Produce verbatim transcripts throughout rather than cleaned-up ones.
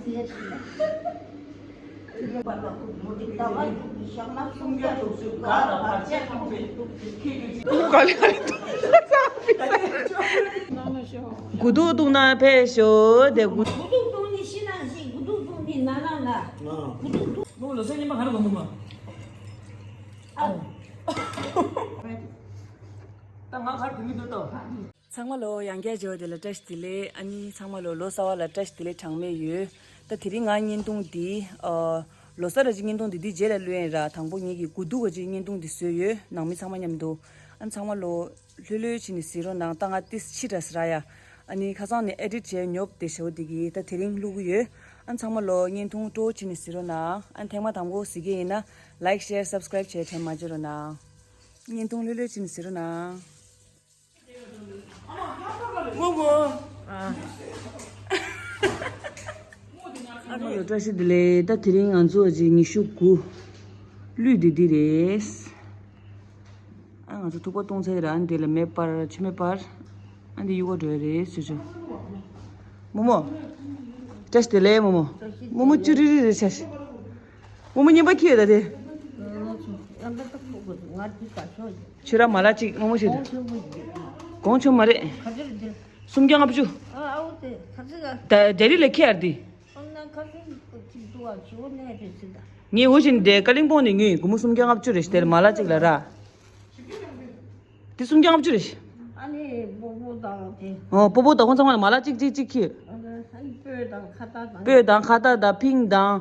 ག་ལེ་ག་ལེ། དགུ་ཐུག་བཏུང་ན་ཕེབས་ཤོག་དེ་དགུ། དགུ་ཐུག་བཏུང་ནི་ཤི་ན་ཤི། དགུ་ཐུག་བཏུང་ནི་ན་ན་ན། དགུ་ཐུག་བཏུང་། ལོ་ལོ་སེ་ཉི་མ་ག་རེ་གོ་འདུག་མ། ཨ། ད་ང་གར་དུ་མི་འདུག་ཏོ། ཚང་མ་ལོ་ཡང་བསྐྱར་མཇལ་བ་དེ་ལ་བཀྲ་ཤིས་བདེ་ལེགས། ཨ་ནི་ཚང་མ་ལོ་ལོ་གསར་བ་ལ་བཀྲ་ཤིས་བདེ་ལེགས་གྲངས་མེད་ཡོད། ད་དེ་རིང་ང་བརྙན་ཐུང་འདི་ཨ། ལོ་གསར་ར་ཅིག་བརྙན་ཐུང་འདི་འདི་རྗེས་ལ་བླུག་ཡིན་ར། དང་པོ་ངེད་ཀྱི་དགུ་ཐུག་ག་ཅིག་བརྙན་ཐུང་འདི་བཟོས་ཡོད། ནང་མི་ཚང་མ་མཉམ་དུ། ཨ་ནི་ཚང་མ་ལོ་ལྷོད་ལྷོད་བྱས་ནས་གཟིགས་རོགས་གནང་། ད་ང་ཏིས་ཕྱི་དྲགས་ར་ཡ། ཨ་ནི་ཁ་སང་ནས་ཨེ་ཌིཊ་བྱས་ཉོབ་དེ་ཞེ་བོ་འདི་གི་ད་དེ་རིང་བླུག་གི་ཡོད། ཨ་ནི་ཚང་མ་ལོ་བརྙན་ཐུང་སྤྲོ་བོ་བྱས་ནས་གཟིགས་རོགས་གནང་། ཨ་ནི་ཐེངས་མ་དང་པོ་གཟིགས་མཁན་ཡིན་ན་ལའིཀ་ཤེར་སབ་སི་ཀ་རའིབ་བྱས་དྲན་མ་བརྗེད་རོགས་གནང་། བརྙན་ཐུང་ལྷོད་ལྷོད་བྱས་ནས་གཟིགས་རོགས་གནང་། རྨོ་མོ། ཨ། ཨ་མ་ལོ་བཀྲ་ཤིས་བདེ་ལེགས། ད་དེ་རིང་ང་ཚོ་ཨ་ཅེ་ཉི་ཤུ་དགུ། གླུད་འདི་འདི་རེད། ཨ་ང་ཚོ་ཐུག་པ་གཏོང་ཚར་ར། ཨ་འདི་ལ་མེ་སྤར་མཆོད་མེ་སྤར། ཨ་འདི་གཡུག་ག་འགྲོ་ཡ་རེད་ཟེར་ཆོག་རྨོ་མོ། བཀྲ་ཤིས་བདེ་ལེགས་རྨོ་མོ། རྨོ་མོ་ཅུ་རི་རི་རེད་ཤག་རྨོ་མོ་རྔན་པ་ཁྱེར་ཡོད་ད་དེ། ཁྱོད་རང་མ་ལ་གཅིག་རྨོ་མོ་ཞིག་དང་། གོང་ཆུང་མ་རེད། སུམ་བརྒྱ་ལྔ་བཅུ། ད་རྒྱ་རི་ལ་ཁྱེར་ཡར་དེ། ངས་འུ་བཞིན་དེ་ཀ་ལིང་པོང་ནས་ཉོས་ཡིན། སྒོར་མོ་སུམ་བརྒྱ་ལྔ་བཅུ་རེད་ཤག་དེ་ལ་མ་ལ་གཅིག་ལ་ར། དེ་སུམ་བརྒྱ་ལྔ་བཅུ་རེད། ཨ་ནི་སྤོ་བོ་དང་དེ། ཨོ་སྤོ་བོ་དང་ཁོང་ཚང་མ་ལ་མ་ལ་གཅིག་གཅིག་གཅིག་ཁྱེར། ཨ་ནི་སྤོས་དང་ཁ་བཏགས་དང་། སྤོས་དང་ཁ་བཏགས་དང་ཕིང་དང་།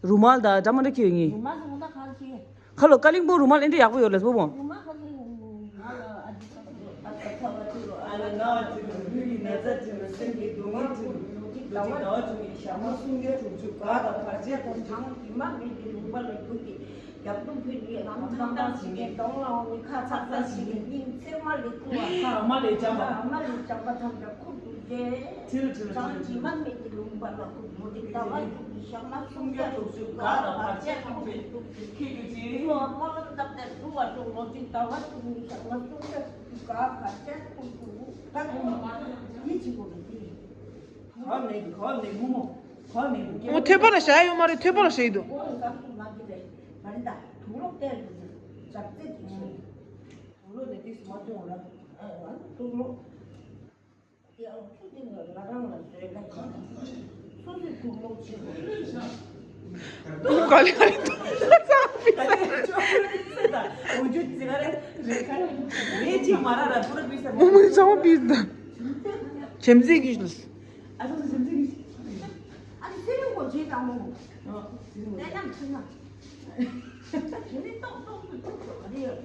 རུ་མལ་དང་འདྲ་མི་འདྲ་ཁྱེར་ཡོད་ངས། རུ་མལ་ཟེར་ད་གང་ཁྱེར། ཁ་ལོ་ཀ་ལིང་པོ་རུ་མལ་ཨེ་འདྲ་ཡག་པོ་ཡོད་ལ་སྤོ་བོ། རུ་མལ་ཁ་ལིང་ང་ལ་ཨ་ཅེ་ཨ་ལ་ན་བ་ཅིག་ལུས་ཀྱི་ན་ཚ་ཅིག་ལ་སེམས་ཀྱི་སྡུག་བསྔལ་ཅིག་ལ་ལོ་གཅིག་ཟླ་བ་བཅུ་གི་ཞག་མ་སུམ་བརྒྱ་དྲུག་ཅུ་ག་དང་བར་ཆད་དང་གྲང་གི་མ་མེད་ཀྱི་ལུང་པ་ལ་རྒྱུག་གི་རྒྱབ་ཏུ་ཕུད་ཀྱི་ལམ་ཐང་ཐང་ཞིག་གི་གདོང་ལ་འོང་གི་ཁ་ཚག་ཚག་ཞིག་གི་སྙིང་ཚེར་མ་ལས་བསྐུ་བ། ཁ་ཨ་མ་ལས་འཇམ་པ། ཨ་མ་ལས་འཇམ་པ་ཐམས་ཅད་ཁུར་འདུག་སྟེ། ཁྲིལ་ཁྲིལ་གྲང་གི་མ་མེད་ཀྱི་ལུང་པ་ལ་རྒྱུག་གི་ཟླ་བ་དྲུག་གི་ཞག་མ་སུམ་བརྒྱ་དྲུག་ཅུ་ག་དང་བར་ཆད་ཐམས་ཅད་གཏུབས་ཏེ་ཁྱེར་རྒྱུ་ཅིག་ལོ་ལྔ་བར་བཏབ་སྟེ་འགྲོ་བ་འགྲོ། ལོ་གཅིག་ཟླ་བ་དྲུག་གི་ཞག་མ་སུམ་བརྒྱ་དྲུག་ཅུ་ག་བར་ཆད་ཐུག་ཏུ་ད་དུང་ཡིད་ཆེས་པོ་རེད་དེ། གོ་ནས་གོ་ནས་མོ་མོ་གོ་ནས་མོ་ཐོད་པ་ལ་བཞག་ཡོད་མ་རེད། ཐོད་པ་ལ་བཞག་ཡོད་འདུག་ཨོ་འགག་སུ་མ་གི་རེད། མ་རེད་ད། དུག་ལོག་སྟེར་དགོས་ཟེར། ཇག་རྩེ་གི་ཞིག་དུག་ལོག་ནས་ཏིས་མ་སྐྱོང་ལ། ཨ་ཨ་དུག་ལོག་དེ་ཨ་ཁུ་དེ་ང་ང་རང་ལ་བཟོས་ན་ཡིན། སོ་སོས་དུག་ལོག་བྱེད་དགོས། ཀ་ལི་ཀ་ལི་ཏོ་ས་ཙང་པི་ས། འོ་ཇུ་ཙི་ག་རེ་རེ་ཁ་རེ་ཅི་མ་ར་ར་པུ་ར་པི་ས། མོ་མོ་ཙང་པི་ད། ཆེམ་ཟིག་གི་ཨ་ཙང་ཆེམ་ཟིག་གི། ཨ་ཙི་སེ་རིང་གོ་ཇེ་དང་མོ། ཨ་ཙི་རིང་གོ་ཇེ། དེ་ནམ་ཆུ་ན། དེ་ནི་ཏོག་ཏོག་ཏོག་ཏོག་ག་རེ་ཡོད།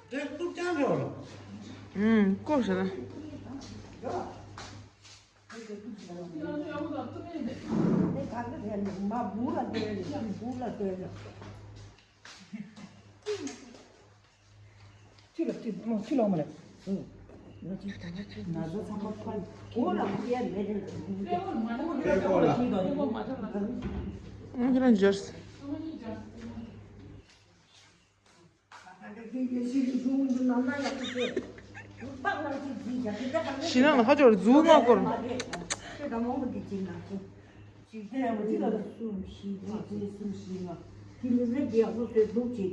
དེ་ལྐུགས་རྐྱང་རེད་བ། ཨུམ། ལྐུགས་ཟེར་ན། ཁྱི་ལ་ཁྱི་མོ་ཁྱི་ལོག་མ་རེད། ཨུམ། ང་ཚོ་ཚང་མ་ཕར་གོ་ལ་ཡ་མེད་རེད། ཁྱི་ལ་འབྱོར། ཤི་ན་ལ་ཧ་ཅོར་རྫུ་མ་སྐོར།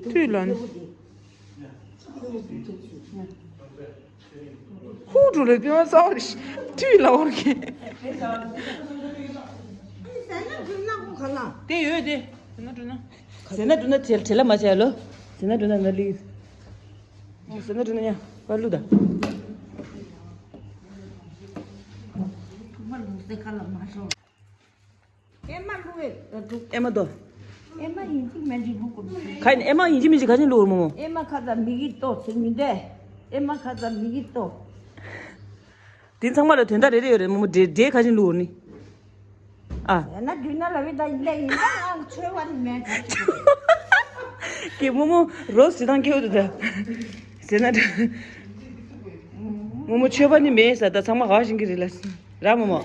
ཐུགས་ལ་ཧུ་ཀྲུ་ལ་པི་མ་ས་བར་ཤི་ཐུགས་ལ་བར་གི། དེ་ཡོད་དེ། ཟེར་ན་འགྲུ་ན་བྲེལ་བྲེལ་ལ་མ་བྱས་ལོ། ཟེར་ན་འགྲུ་ན་ན་ལི། ཟེར་ན་འགྲུ་ན་ཉ་པ་ལུ་ད། ཨེ་མ་ལུ་ཨེ་འདུག་ཨེ་མ་དོ། ཨེ་མ་ཡིན་གཅིག་མིན་གཅིག་ལུ་གོ། ཁ་ཡིན་ཨེ་མ་ཡིན་གཅིག་མིན་གཅིག་ག་ཅིན་ལུ་མོ་མོ། ཨེ་མ་ཁ་ཙ་མི་གི་ཏོ་ཚེ་མི་འདས། ཨེ་མ་ཁ་ཙ་མི་གི་ཏོ། དེ་ཚང་མ་ལ་དོན་དག་རེ་རེ་ཡོད་རེད་མོ་མོ། འདྲེ་འདྲེ་ག་ཅིན་ལུ་ནི། ཨ། ཡ་ན་དུས་ན་ལ་བི་ད་ཡིན་ད་ཡིན་ད་ཨང་ཆོས་བ་ནི་མེད་ད། ཀི་མོ་མོ་རོ་སི་དང་ཀེའུ་དུ་ད། ཟེར་ན་ད། མོ་མོ་ཆོས་བ་ནི་མེད་ས་ད་ཚང་མ་ག་བ་ཞིང་གི་རེད་ལ། ར་མོ་མོ།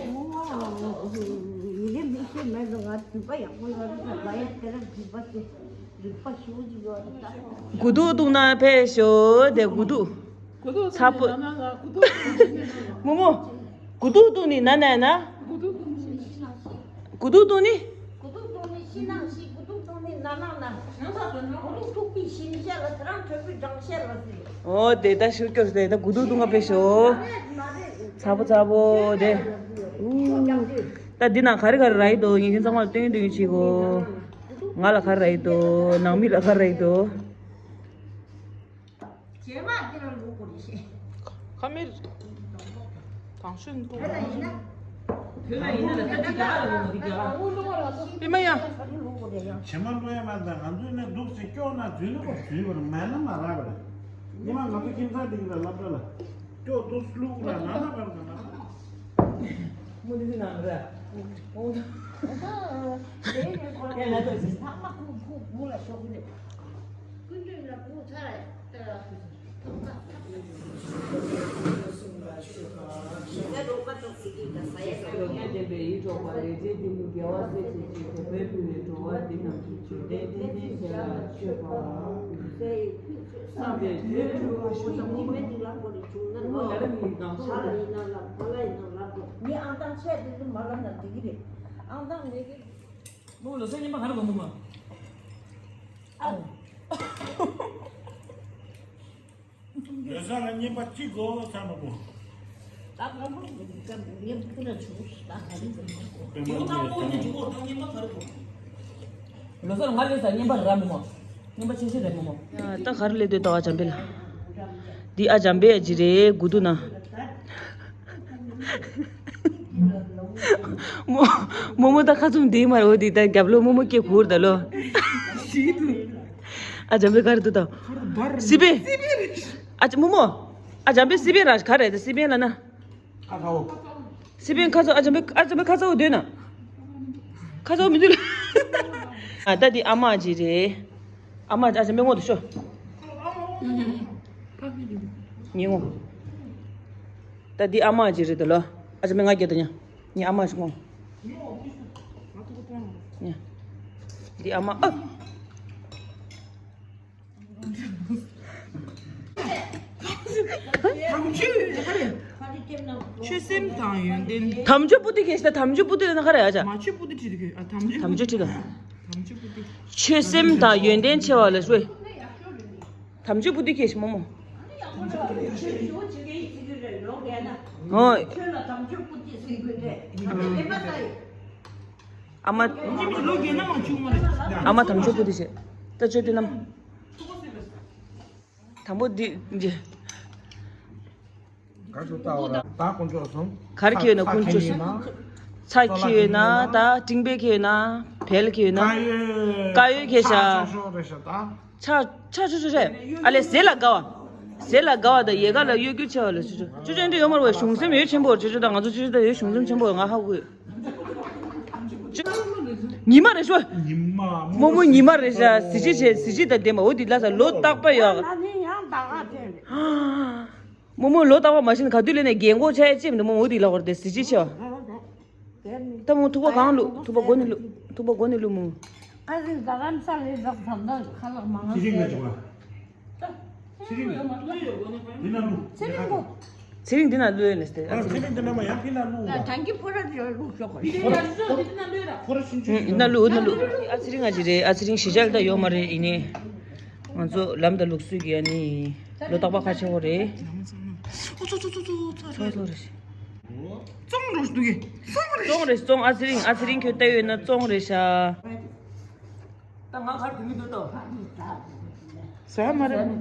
ཡིན་ནི་མི་ཤེས་མེད་ད། ང་དུས་པ་ཡག་པོ་ཡོད་རེད་ད། ང་ཡ་དེ་ར་དུས་པ་དེ་རིག་པ་ཞུ་གི་ཡོད་རེད་ད། དགུ་ཐུག་བཏུང་ན་ཕེབས་ཤོག་དེ་དགུ་ཐུག་དགུ་ཐུག་ཚ་པོ། བཏུང་ནི་ན་ན་ཡ་ན། མོ་མོ། དགུ་ཐུག་བཏུང་ནི་ན་ན་ཡ་ན། དགུ་ཐུག་བཏུང་ནི་ན་ན་ཡ་ན། དགུ་ཐུག་བཏུང་ནི། དགུ་ཐུག་བཏུང་ནི་ཤི་ནང་ཤི། དགུ་ཐུག་བཏུང་ནི་ན་ནང་ན། ནང་ས་བཏུང་ནི། དགུ་ཐུག་ཐུག་པའི་ཤི་ནི་ཤ་ལ་དེ་རང་གྲོད་པའི་འགྲང་ཤ་ལ་ཟེར། ཨོ་དེ་ད་ཤུགས་སྐྱོར་ཟེར་ད་དགུ་ཐུག་བཏུང་ག་ཕེབས་ཤོག་ཚ་པོ་ཚ་པོ་དེ། ཨུ། ད་འདི་ན་ག་རེ་ག་རེ་རག་གི་འདུག་ཉིན་ཤིང་ཚང་མ་ལ་སྟོན་སྟོན་བྱེད་གོ་ང་ལ་ག་རེ་རག་གི་འདུག་ནང་མི་ལ་ག་རེ་རག་གི་འདུག་རྗེས་མ་འདི་ལ་ལུག་དགོས་རེད་ཤེས། ཁ་མེད། དང་ཤོས་འདུག་བོད་ལ་ཡིན་ན། བོད་ལ་ཡིན་ན་ད་འདི་རྒྱ་གར་ལ་ལུག་དགོས་འདི་རྒྱ་གར། པི་མ་ཡ། ལུག་དགོས་རེད་ཡང་། བྱེ་མ་ལོ་ཡ་མ་ད་ང་ཚོས་ནས་འདུག་ཅིག་སྐྱོག་ན་འཛུལ་ནི་གོ་འཛུལ་བར་མེད་ན་མ་རག་པ་རེད། ཉི་མ་ང་ཚོ་ཁྱིམ་ཚང་འདི་གི་ལ་སློབ་གྲྭ་ལ་སྐྱོག་འདུག་ལུག་ལ་ན་ན་པར་ག་ན། མུ་འདི་ནང་ར། ཨོ། ཨོ་ད། དེ་ནས་ཁོ་ཡ་ལ་ད་ཟིན། ཐག་མ་ཁུག་ཁུག་ཁུག་ལ་ཤོག་གི་རེད། ཀུན་འདུས་ལ་ཁུག་ཚར་རེད། ད་ལ་ཁུག་ཚར། ངའི་ཨང་གྲངས་ཆད་དེ་ཚོ་མ་ལབ་ན་འགྲིག་གི་རེད། ཨང་གྲངས་མེད་གི། མོ་ལོ་སར་རྔན་པ་ག་རེ་དགོས་མོ་མོ། ཨ། ལོ་སར་ལ་རྔན་པ་གཅིག་དགོས་ས་མ་དགོས། ད་གང་པོ་རྔན་པ་ཀུན་ལ་བྱུང་ད་ག་རེ་དགོས་མོ། དེ་ད་དཔོན་གྱི་འཇུག་གོ་ད་རྔན་པ་ག་རེ་དགོས། ལོ་སར་ང་ལོ་སར་རྔན་པ་ར་མོ་མོ། རྔན་པ་ཆེ་ཆེ་རེད་མོ་མོ། ཡ་ད་ག་རེ་ལས་དོད་ད་བ་འཇམ་པེ་ལ། འདི་ཨ་འཇམ་པེ་ཨ་ཅི་རེད་དགུ་ཐུག་ན། མོ་མོ་མོ་ད་ཁ་ཚུམ་དེ་མ་རེད་འོ་དེ་ད་རྒྱབ་ལོ་མོ་མོ་སྐྱེ་ཁུར་ད་ལོ། ཤི་དུ། ཨ་འཇམ་པེ་ག་རེ་འདུག་ད། སི་པན། ཨ་ཅི་མོ་མོ། ཨ་འཇམ་པེ་སི་པན་ར་ག་རེ་ད་སི་པན་ལ་ན། ཁ་ཚ་བོ། སི་པན་ཁ་ཚ་བོ། ཨ་འཇམ་པེ་ཨ་འཇམ་པེ་ཁ་ཚ་བོ་སྡོད་ན། ཁ་ཚ་བོ་མི་འདུག་ལ། ཨ་ད་དེ་ཨ་མ་ཅི་རེད། ཨ་མ་ཨ་འཇམ་པེ་ངོ་དུ་ཤོག་ཉིན་ངོ་། ད་འདི་ཨ་མ་ཅི་རེད་དོ་ལོ། ཨ་ཅག་མི་ང་རྒྱལ་དོ་ཉ། ཉི་ཨ་མ་ཞིག་ངོ་། ཉ། འདི་ཨ་མ་ཨ། དམ་ཆོས་ཆོས་སེམས་དང་ཡོན་ཏན། དམ་ཆོས་པོ་ཏི་ཁེ་ཤི་ད་དམ་ཆོས་པོ་ཏི་ན་ག་རེ་ཨ་ཅག་མ་ཆོས་པོ་ཏི་ཁྲིད་དུ་ཁེ་ཨ་དམ་ཆོས། དམ་ཆོས་ཁྲིད་ད། དམ་ཆོས་པོ་ཏི། ཆོས་སེམས་དང་ཡོན་ཏན་ཆེ་བ་ལ་ཤོད། དམ་ཆོས་པོ་ཏི་ཁེ་ཤི་མོ་མོ། ཨོ། ཨ་མ། ཨ་མ་དམ་ཆོས་པོ་ཏི་བྱེད། ད་ཆོས་དེ་རྣམས། དང་པོ་འདི་འདི། ག་ཚོད་ལྟ་བ་ལ་ད་དཀོན་མཆོག་གསུམ། ག་རེ་ཁྱེར་ཡོད་ན་དཀོན་མཆོག་གསུམ། ཚྭ་ཁྱེར་ཡོད་ན་ད་ཏིང་པེ་ཁྱེར་ཡོད་ན་བལ་ཁྱེར་ཡོད་ན། དཀར་ཡོལ་དཀར་ཡོལ་ཁྱེར་ཤག་ཆ་ཆོ་ཆོ་རེད་ཤག་ད། ཆ་ཆ་ཆོ་ཆོ་རེད། ཨ་ལས་ཟས་ལ་དགའ་བ། ཟས་ལ་དགའ་བ་དང་ཡལ་ག་ལ་གཡོ་སྒྱུ་ཆེ་བ་ལ་ཆོ་ཆོ་ཆོ་ཆོ་འདྲ་ཡོད་མ་རེད་བ། གཞུང་སེམས་ཡོད་ཆེན་པོ་ཆོ་ཆོ་དང་ང་ཚོ་ཆོ་ཆོ་དང་ཡོད་གཞུང་སེམས་ཆེན་པོ་ང་ཧ་གོ་ཡོད། ཉི་མ་རེད་ཤོ། ཉི་མ། རྨོ་མོ་ཉི་མ་རེད་ཤག་གཟི་བརྗིད་ཆེ་གཟི་བརྗིད་དང་ལྡན་པ་འོ་དེ་ལ་ས་ལོ་རྟག་པ་ཡོད། ང་ནི་ཡང་ད་ག་དེ་རེད། རྨོ་མོ་ལོ་རྟག་པ་མ་ཤེས་ན་ག་དུས་ལས་ནས་རྒན་གོག་ཆགས་ཡ་ཅིག་མི་འདུག་རྨོ་མོ་འོ་དེ་ལ་བར་དེ་གཟི་བརྗིད་ཆེ་བ། ད་མོ་ཐུག་པ་གང་བླུགས། ཐུག་པ་མགོ་ནས་བླུགས། ཐུག་པ་མགོ་ནས་བླུགས་མོ། ཨ་ཟིག་ད་ག་ས་ལས་ཟག་ཟག་ད་ཁ་ལག་མང་ང་ཚེ་རིང་ལ་བྱུང་བ། ཚེ་རིང་། འདི་ན་བླུགས། ཚེ་རིང་གོ། ཚེ་རིང་འདི་ན་བླུགས་ཡོད་ནས་ཏེ། ཨ་ཚེ་རིང་འདི་ན་མ་ཡང་འདི་ན་བླུགས་པ། ད་གྲང་གི་ཕོ་ར་འདི་ལ་བླུགས་ཤོག་གོ། འདི་ན་བླུགས། འདི་ན་བླུགས། ཨ་ཚེ་རིང་ང་ཅི་རེད། ཨ་ཚེ་རིང་གཞིས་ཆགས་ལ་ད་ཡོད་མ་རེད། ཡིན་ནའི་ང་ཚོ་ལམ་དང་ལུགས་སྲོལ་གྱི་ཨ་ནི་ལོ་རྟག་པ་ཁ་ཆེ་བོ་རེད། ཨོ་ཚོ་ཚོ་ཚོ་ཚོ་ཚོ། ཚོ་ཚོ་རེད། བཙོང་རོགས་འདུག་གི། བཙོང་རེད། བཙོང་རེད། བཙོང་། ཨ་ཚེ་རིང་། ཨ་ཚེ་རིང་ཁྱོད་ལྟ་ཡོད་ན་བཙོང་རེད་ཤག་ད་ང་གར་དུ་མི་འདུག་ཏོ། ཟ་མ་རེད།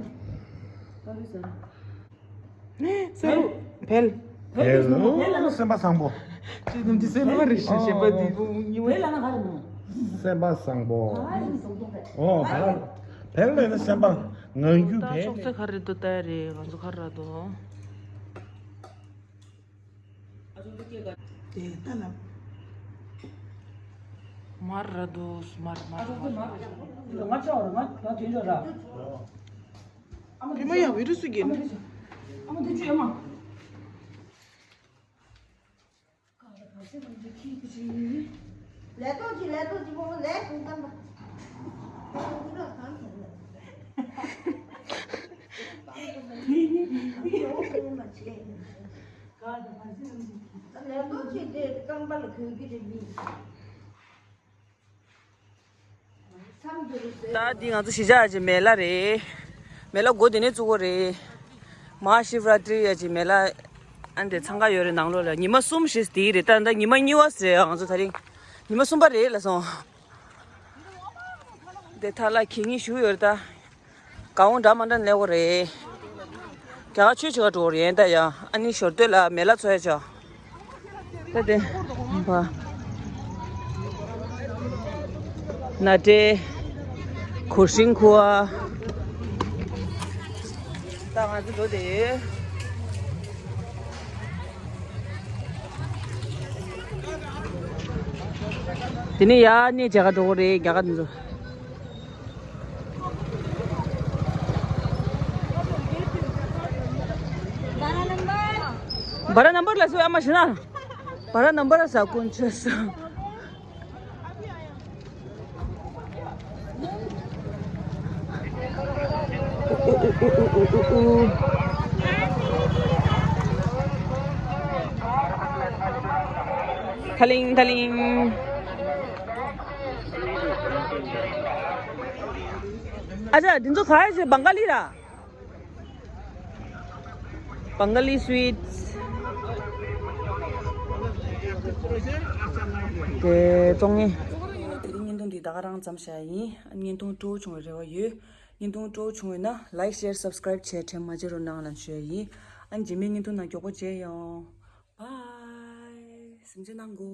ཟ་རུ། བལ། བལ། བལ་ལ་ན་སེམས་པ་བཟང་པོ། ཅི་དུམ་ཅི་སེམས་པ་རེད་ཤག་ཞེས་པ་འདི་བུ་གཉིས་པ། བལ་ལ་ན་ག་རེ་མོ། སེམས་པ་བཟང་པོ། ཨོ་བལ། བལ་ལ་ན་སེམས་པ་ངང་རྒྱུ་བལ། ཅོག་ཙེ་ག་རེ་འདུག་ལྟ་རེད། ང་ཚོ་ག་རེ་འདུག་དེ་ལྟ་ལ། མར་ར་དུས་མར་མར་མར། ང་ཆོག་ར་ང་ད་དེ་འཇོག་ར། ཨ་མ་དེ་མ་ཡ་བི་རུ་སུ་གི། ཨ་མ་དེ་ཆུ་ཡ་མ། ལས་ཐོག་ཅི་ལས་ཐོག་ཅི་པོ་ལས་གུང་ཙམ་པ། ལས་ཐོག་ཅི་དེ་རྐང་པ་ལ་གོན་གི་རེད་མི། ད་འདི་ང་ཚོ་གཞིས་ཆགས་ཀྱི་མེ་ལ་རེད། མེ་ལ་སྒོ་དེ་ནས་བཙུགས་པ་རེད། མ་ཧཱ་ཤིབ་ར་ཏྲི་ཡ་ཀྱི་མེ་ལ་ཨ་འདི་འཚང་ཁ་ཡོད་རེད། ནང་ལོགས་ལ་ཉི་མ་གསུམ་ཞིག་དེ་རེད། ད་ད་ཉི་མ་གཉིས་པ་ཟེར། ང་ཚོ་དེ་རིང་ཉི་མ་གསུམ་པ་རེད་ལབ་སོང་། དེ་ཐ་ལ་ཁེ་ཉིན་ཞུ་ཡོད་རེད་ད། ག་འོང་འདྲ་མ་འདྲ་ནས་ལེགས་པོ་རེད། རྒྱ་གར་ཆོས་བྱེད་ག་འགྲོ་རེད་ད་ཡ། ཨ་ནི་ཞོར་སྟོད་ལ་མེ་ལ་འཚོ་ཡ་ཆོག་ད་དེ་བ། ན་ཏྲེ། གོ་ཧྲིང་ཁུ་བ། ད་ང་ཚོ་འགྲོ་དེ་ཡོད། དེ་ནས་ཡར་གནས་མཇལ་ག་འགྲོ་གི་རེད། རྒྱ་གར་འདི་ཚོ། बारह नंबर। बारह नंबर ला सो अमा शना। बारह नंबर सा कुन छ सा। ཐ་ལིང་ཐ་ལིང་། ཨ་ཅག་འདི་ཚོ་ག་རེ་བྱེད། བང་ག་ལི་ར། བང་ག་ལི་སུ་ཝིཊ། དེ་བཙོང་ངེ། དེ་རིང་བརྙན་ཐུང་འདི་ད་ག་རང་མཚམས་བཞག་ཡིན། བརྙན་ཐུང་སྤྲོ་བོ་བྱུང་བའི་རེ་བ་ཡོད། བརྙན་ཐུང་སྤྲོ་བོ་བྱུང་བས་ན་ལའིཀ་ཤེར་སབ་སི་ཀ་རའིབ་བྱས་དྲན་མ་བརྗེད་རོགས་གནང་ལ་ཞུ་ཡ་ཡིན། ཨ་རྗེས་མའི་བརྙན་ཐུང་ནང་མགྱོགས་པོ་མཇལ་ཡོང་། བཱའི། གཟིམ་འཇགས་གནང་གོ།